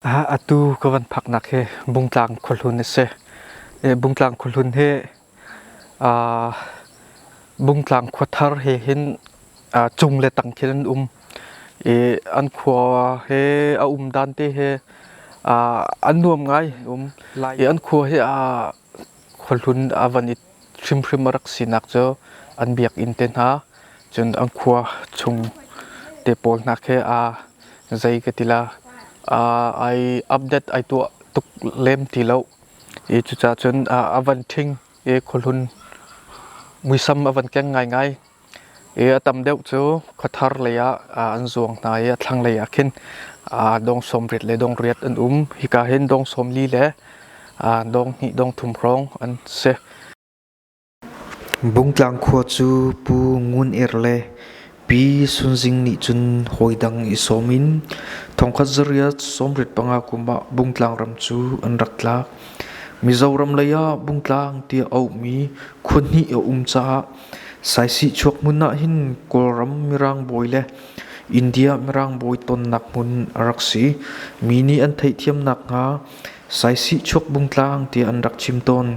Atu ka van phaknak hi Bungtlang khuahlun a si. Bungtlang khuahlun hi Bungtlang khuathar he hin cung le tang khin an um. I an khua he a um dan te he an nuam ngai um. I an khua hi khuahlun a van i hrimhrim a rak sinak cu an biakinn te hna cun an khua chung te pawl hna khi zei ka ti la ai update ai tuah tuk lem ti lo i cucaah cun a van ṭhing i khuahlun muisam a van keng ngaingai i a tam deuh cu khuathar lei ah an zuang hna i a thlanglei ah khin dong 80 le dong 8 an um. Hika hin dong 40 le dong hnih dong thum hrawng an si. Bungtlang khua cu Pu Ngun Er le Pi Sun Zing nih cun hawidang i sawm in 1985 kum ah Bungtlang ram cu an rak tlak. Mizoram lei ah Bungtlang tiah auhmi khua hnih a um caah Saisih chuak hmun ah hin Kawlram Mirang bawi le India Mirang bawi tonnak hmun a rak si. Mi nih an theihthiam nakhnga Saisih chuak Bungtlang tiah an rak chim tawn.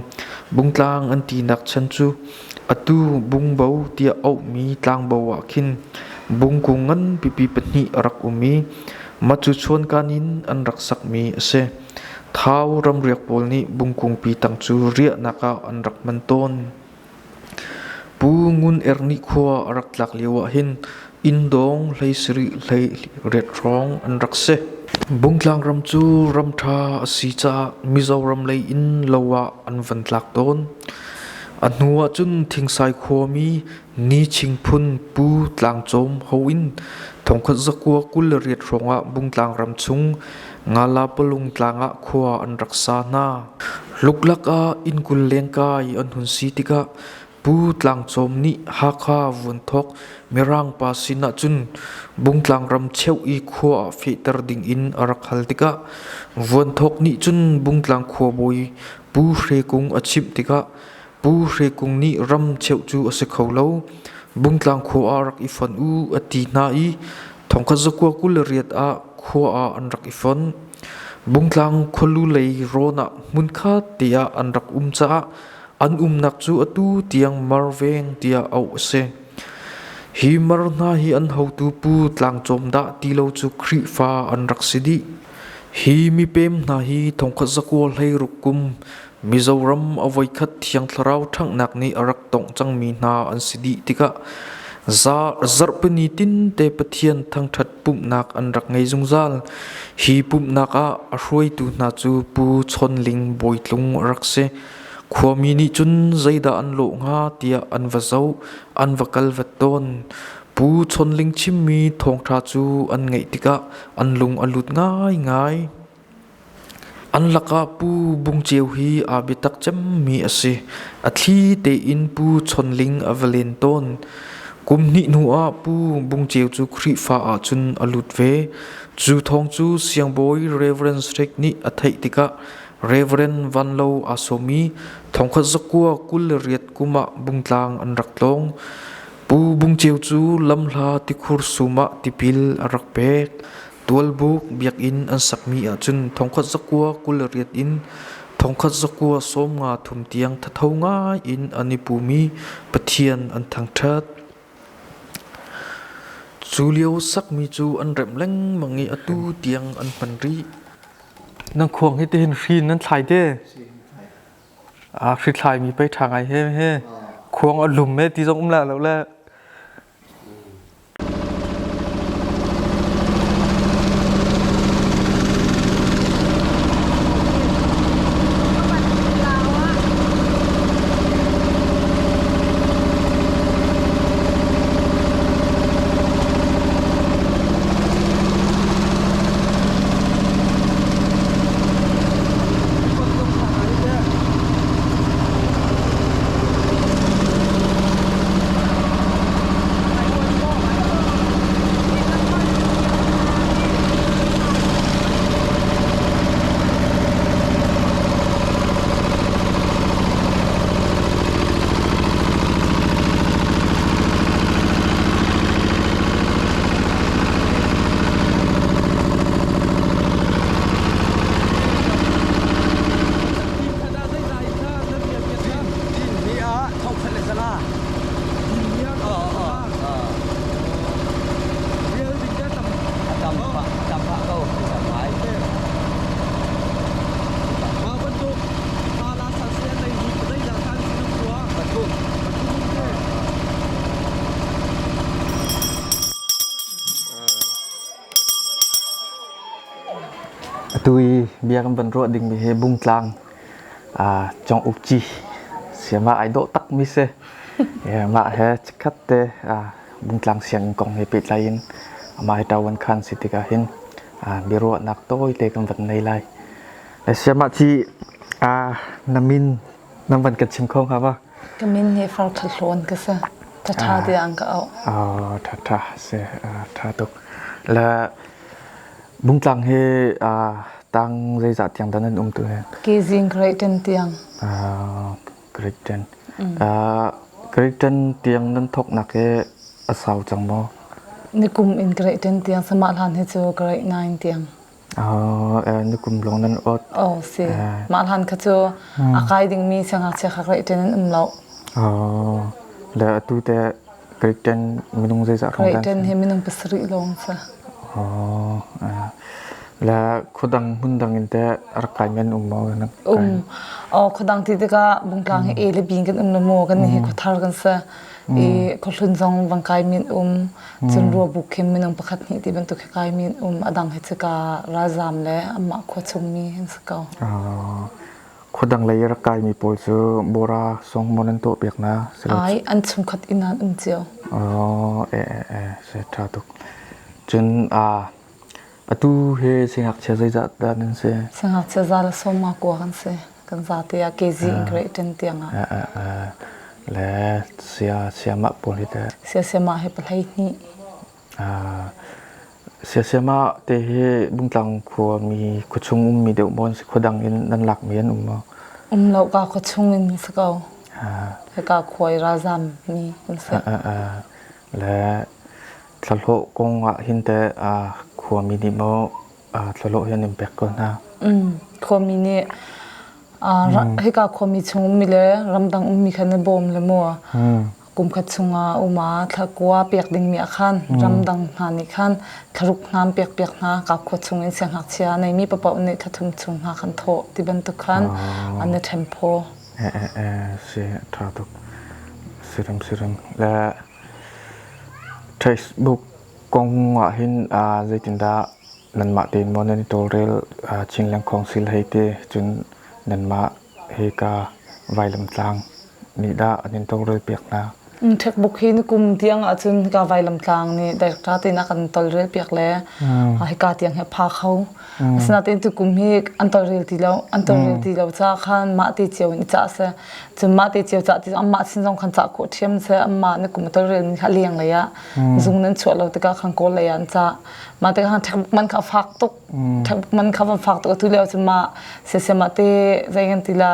Bungtlang an tinak chan cu atu Bungbo tiah auhmi tlangbo ah khin bungkung nganpipi pahnih a rak um i mah cu chuankan in an rak sakmi a si. Thau ramriak pawl nih bungkungpi tang cu riahnak ah an rak hman tawn. Pu Ngun Er nih khua a rak tlak lio ahhin inn dawng 17 18 hrawng an rak si. Bungtlang ram cu ram ṭha a si caah Mizoram lei in lo ah an van tlak tawn. A hnu ahcun Thingsai khuami Ni Ching phun Pu Tlang Cawm ho in 1928 hrawngah Bungtlang ram chung Ngala Palung tlang ah khua an rak sa hna. Luklak ah inn 20 lengkai an hun si tikah Pu Tlang Cawm nih Hakha Vuanthawk Mirang pa sinah cun Bungtlang ram cheu i khua ah fehter dingin a rak hal tikah Vuanthawk nih cun Bungtlang khuabawi Pu Hre Kung a chimh tikah Pu Hre Kung nih ram cheuh cu a si kho lo. Bungtlang khua ah rak i fon u a ti hna i 1928 ah khua ah an rak i fon. Bungtlang khualu lei rawn ah hmunkhat te ah an rak um caah an umnak cu atu tiang Marveng tiah auh a si. Hi mar hna hi an hotu Pu Tlang Cawm dah ti lo cu Khrihfa an rak si dih. Hi mipem hna hi 1916 kum Mizoram a voikhat Thiang Thlarau ṭhanghnak nih a rak tongh cangmi hna an si dih tikah zarhpini tinte Pathian thangṭhat pumhnak an rak ngei zungzal. Hi pumhnak ah a hruaitu hna cu Pu Chawn Ling Bawitlung a rak si. Khuami nih cun zeidah an lawh hnga tiah an va zoh, an va kal vat tawn. Pu Chawn Ling chimmi thawngṭha cu an ngaih tikah an lung a lut ngaingai. An lakah Pu Bung Ceu hi aa biatak cemmi a si. A thli tein Pu Chawn Ling a va len tawn. Kum hnih hnu ah Pu Bung Ceu cu Khrihfa ahcun a lut ve. Cu thawng cu siangbawi Reverend Strick nih a theih tikah Reverend Van Lo aa sawm i 1928 kum ah Bungtlang an rak tlawng. Pu Bung Ceu cu lamhla tikhur sum ah tipil a rak pek. Tualbuk biakinn an sakmi ahcun 1928 in 1953 tiang thatho ngai in an i pum i Pathian an thangṭhat. Cu lio sakmi cu an remh lengmang i atu tiang an hman rih. Nan khuang hi tihin hri nan thlai te. A hri thlaimi pei ṭha ngai he he. Khuang a lum e ti zong um la lo le. Atu i bia kan van ruah dingmi hi Bungtlang Cong Uk Ci siama ai dawh tak mi si. Mah he chikkhat te Bungtlang sianginn kong he pehtlai in amah hi ṭawan khan si tikah hin biaruahnak tawite kan van nei lai. Siamah ci na min nan van kan chim kho hnga ma? Ka min hi Far Tha Hlawn ka si. Tha tha tiah an ka auh. Tha tha si tha tuk. Le Bungtlang hi tang zeizah tiang dah nan um tu he? Kezing grade 10 tiang. Grade 10. Grade 10 tiang nan thawknak hi a sau cang maw? Nikum in grade 10 tiang samah hlan hi cu grade 9 tiang. Nikum lawng nan ot. Oh si. Mah hlan kha cu a kai dingmi siangngakchia kha grade 10 an um lo. Le atu te grade 10 minung zeizah Grade 10 hi minung pasarih lawng si. Le khuadang hmun dang in teh rak kai men um maw? Um. Oh, khuadang ti tikah Bungtlang hi A le B kan um lo maw? Kan nih hi khuathar kan si. I khuahlun zong vang kai min um. Cun ruabuk khin minung pakhat hnih ti bantuk hi kai min um. A dang hi cika ralzam le amah khua chungmi an si ko. Khuadang lei rak kaimi pawl cu bora song maw nan tuah piak na? Ai, an chungkhat inn ah an um cio. Oh, e e e, se ṭha tuk. Cun atu hi singakchia zeizat dah nan si? Singakchia za le sawm nga kua kan si. Kan zate ah KZ in grade 10 tiang ah. Le sia siamah pawl hi teh? Sia siamah hi pahlei hnih. Siasiamah te hi Bungtlang khuami khuachung ummi deuh maw an si khuadang in nan lakmi an um maw? Um lo ka khuachung in si ko. Hika khua i ralzam mi kan si. Le thlahlawh kong ah hin teh khuami nih maw thlahlawh hi an in pek ko hna? Khuami nih hika khuami chung ummi le ramdang ummi kha na bawm le maw? Kumkhat chungah uma thlakua pek dingmi ah khan ramdang hna nih khan thlaruk hnam pek piak hna ka khua chung in siangngakchia neimi papaoh nih thlathum chung hna khan thawh ti bantuk khan an i ṭhen phaw. Si ṭha tuk. Sirim sirim. Le Facebook kong ah hin zeitindah nanmah tein maw nan i tawlrel Chinland Council hei ti cun nanmah hika vailamtlang nih dah an in tawlrel piak hna? Checkbook hi ni kum tiang ahcun hika vailamtlang nih director tein a kan tawlrel piak le hika tiang hi a pha kho. Asinain tukum hi an tawlrel ti lo. An tawlrel ti lo caah khan mah te cio in i cah si. Cun mah te cio cah ti amah sin zong khan cah khawh ṭhiam si. Amah ni kum a tawlrel mi kha leng lei ah zung nan chuah lo tikah khan kawl lei ah an cah. Mah tikah khan checkbook man kha a fak tuk. Checkbook man kha van fak tuk atu lio cu mah siasem ah te zei kan ti la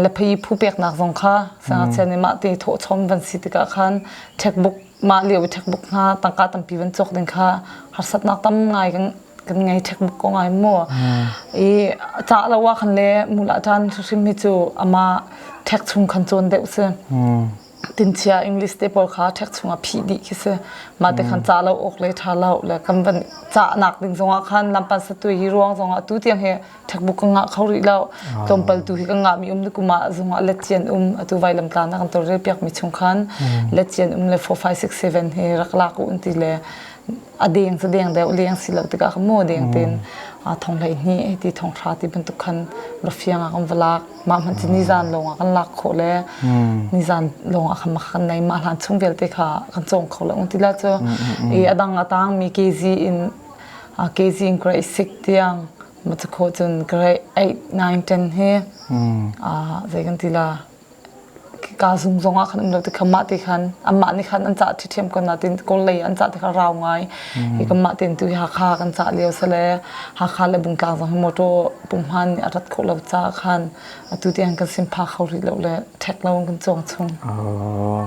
lephei phu peknak zong kha sangachia nih mah te thawhchom van si tikah khan checkbook mah lio i checkbook hna tangka tampi van cawk ding kha harsatnak tam ngai kan kan ngei checkbook ko ngai mu i ca lo ah khan le mula tan hrim hi cu ama ṭhek chung khan cawn deuh si tinchia English te pawl kha ṭhek chungah phih dih khi si. Mah te khan ca lo awk le ṭha lo le kan van cahnak ding zongah khan lampan satu hi ruang zongah tu tiang hi ṭhekbuk ka ngah kho rih lo. Tlawmpal tu hi ka ngah mi um ni kum ah zungah let cian um atu vailam tlan na kan tawlrel piak mi chung khan let cian um le 4 5 6 7 hi rak lak u ti le a deng cu deng deuh leng si lo tikah kha mu deng ten thong hlei hnih ti thong hra ti bantuk khan rafiang ah kan va lak mah hmanh cu nizan lawng ah kan lak khawh le nizan lawng ah khan kan nei mah hlan chung vialte kha kan cawng kho lo ti la cu i a dang a tang mi KZ in KZ in grade 6 tiang ma cu kho cun grade 8 9 10 hi zei kan ti la Ka zung zongah khan um lo ti kha mah ti khan anmah nih khan an cah ṭhiṭhiam ko nain Kawl lei an cah ti kha rau ngai. Hi kanmah tein tu hi Hakha kan cah lio si le Hakha le Bungtlang zong hi motor pumhman nih a rat khawh lo caah khan atu tiang kan sin pha kho rih lo le ṭhek lo in kan cawng chung. Oh,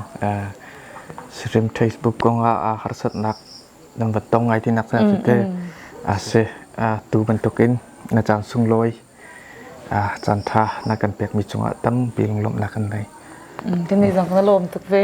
Sirim Facebook kong ah harsatnak nan va tong ngai tinak sa te a si tu bantukin na caan sunglawi Caanṭha na kan pekmi cungah tampi lunglawmhnak kan ngei. Kan nih zong kan lawm tuk ve.